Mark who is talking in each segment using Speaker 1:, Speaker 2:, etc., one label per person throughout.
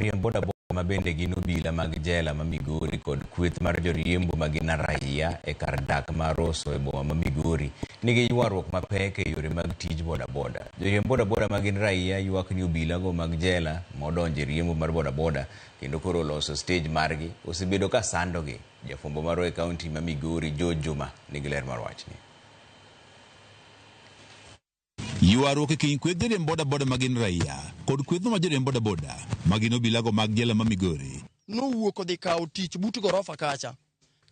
Speaker 1: Joriemb bodaboda ma bende gin obila mag jela ma Migori kod kweth mar joriembo ma gin raia e kar dak ma Rosso e boma ma Migori nigi ywaruok mapek e yore mag tij bodaboda. Joriemb bodaboda ma gin raia ywak ni obilago mag jela modonjo e riembo mar bodaboda kendo koro oloso stej margi osebedo ka sandogi. Jafwambo marwa e kaunti ma Migori George Juma nigi ler mar wachni.
Speaker 2: Ywaruok e kind kweth joriemb bodaboda ma gin raia kod kwethno ma joriemb bodaboda ma gin obilago mag jela ma Migori.
Speaker 3: Nowuok odhi kawo tich but gorofa kacha.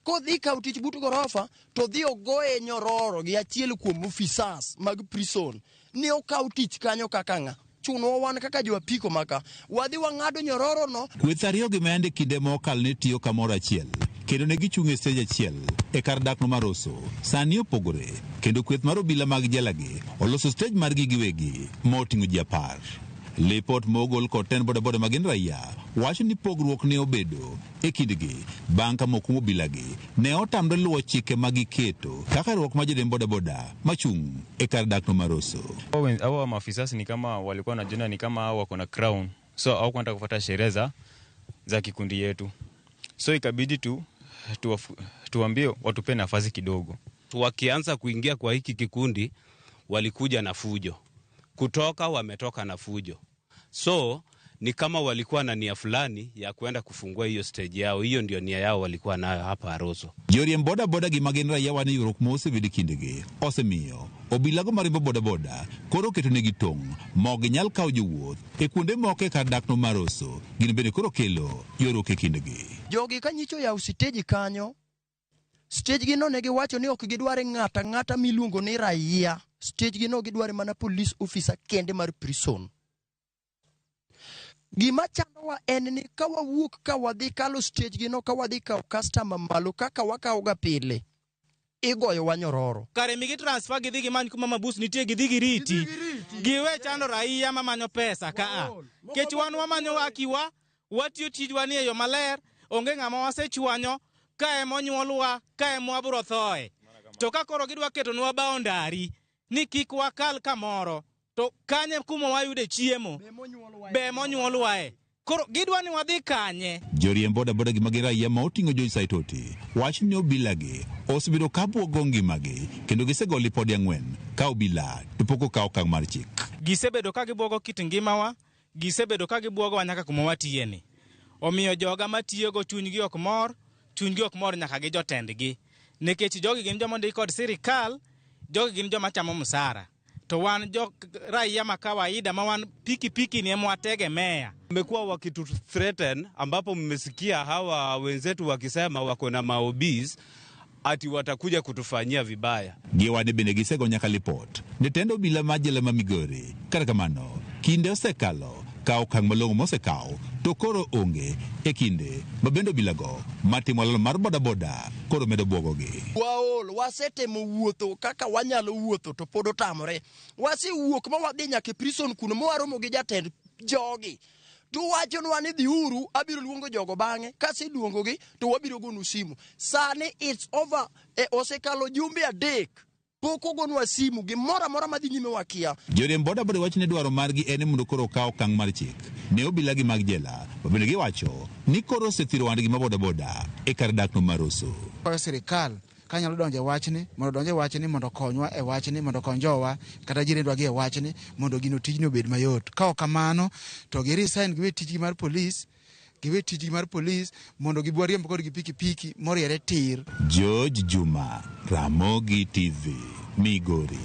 Speaker 3: Kodhi kawo tich but gorofa to dhi ogoye nyororo gi achiel kuom officers mag prison ni okaw tich kanyo kaka ng'a. Chunwa wan kaka jo apiko maka wadhi wang'ado nyororo no.
Speaker 2: Kweth ariyogi ma yande kinde mokalo ne tiyo kamoro achiel kendo ne gichung' e stej achiel e kar dakno mar Rosso sani opogore kendo kweth mar obila mag jelagi oloso stej margi giwegi ma oting'o ji apar. Lipot ma ogol kod tend bodaboda ma gin raia wacho ni pogruok ne obedo e kindgi bang' ka moko kuom obilagi ne otamre luwo chike ma giketo kaka riwruok mar joriemb bodaboda machung' e kar dakno mar Rosso.
Speaker 4: Hawa maafisa ni kama walikuwa wanajiona ni kama hao wako na crown, so hawakuwa wanataka kufuata sheria za kikundi yetu, so ikabidi tu tuambie watupe nafasi kidogo.
Speaker 5: Wakianza kuingia kwa hiki kikundi walikuja na fujo, kutoka wametoka na fujo, so ni kama walikuwa na nia fulani ya kwenda kufungua hiyo stage yao. Hiyo ndio nia yao walikuwa nayo hapa Aroso.
Speaker 2: Joriemb bodaboda gi magin raia wane ywaruok ma osebedo e kindgi osemiyo obilago mariembo bodaboda koro oketonegi tong' ma ok ginyal kawo jowuoth e kuonde moko e kar dakno mar Rosso. Gin bende koro kelo ywaruok e kindgi.
Speaker 3: Jogi ka nyicho yawo siteji kanyo, stage gi no ne giwacho ni ok gidware ng'ata ng'ata miluongo ni raia. Stage gi no gidware mana police officer kende mar prison. Gima chandowa en ni ka wawuok ka wadhi kalo stage gi no ka wadhi kawo customer malo kaka wakawo ga pile, igoyowa nyororo.
Speaker 6: Kare migi transfer gidhi gimany kuma mabus nitie gidhi giriti. Giwe chando raia mamanyo pesa kaa. Kech wan wamanyo wakiwa, watiyo tijwa ni e yo maler, onge ng'ama wasechwanyo, ka ema onyuolwa, ka ema wabro thoe. To ka koro gidwa ketonwa boundary ni kik wakal kamoro, to kanye kuma wayude chiemo, be monyuolwae. Koro gidwa ni wadhi kanye?
Speaker 2: Joriemb bodaboda gi magin raia ma oting'o George Saitoti wacho ni obilagi osebedo ka buogo ngimagi kendo gisego lipode ang'wen ka obila to pok okawo okang' mar chik.
Speaker 6: Gisebedo ka gibuogo kit ngimawa, gisebedo ka gibuogowa nyaka kuma watiye ni. Omiyo joga matiyogo chunygi ok mor, chunygi ok mor nyaka gi jotendgi. Nikech jogi gin joma ondik kod sirikal, jogi gin joma chamo msara. To wan jo raia ma kawaida ma wan pikipiki ni ema wategemea.
Speaker 5: Mmekuwa wakitu threaten, ambapo mmesikia hawa wenzetu wakisema wako na maobis ati watakuja kutufanyia vibaya.
Speaker 2: Giwani bende gisego nyaka lipot ne tend obila mar jela ma Migori. Kata kamano, kinde osekalo ka okang' malong'o mosekaw to koro onge e kinde ma bende obilago matimo lalo mar bodaboda koro medo buogogi.
Speaker 3: Waol, wasetemo wuotho kaka wanyalo wuotho to pod otamore. Wasewuok ma wadhi nyaka e prison kuno ma waromo gi jatend jogi. To wachonwa ni dhiuru, abiro luongo jogo bang'e, kaseluongogi to wabiro gonu simu. Sani it's over, osekalo jumbe 3 pok ogonwa simu, gimoro amora madhi nyime wakia.
Speaker 2: Joriemb bodaboda wacho ni dwaro margi en ni mondo koro okaw okang' mar chik ne obilagi mag jela, ma bende giwacho ni koro osethiro ohandgi ma bodaboda e kar dakno mar Rosso.
Speaker 7: Kwayo sirikal ka nyalo donjo e wachni, mondo odonj e wachni, mondo okonywa e wachni, mondo okony jowa kata jirendwa gi e wachni, mondo gino tijni obed mayot. Ka ok kamano, to gi resign giwe tijgi mar polis, giwe tijgi mar polis mondo gibi wariemb kodgi pikipiki moriere tir.
Speaker 2: George Juma, Ramogi TV, Migori.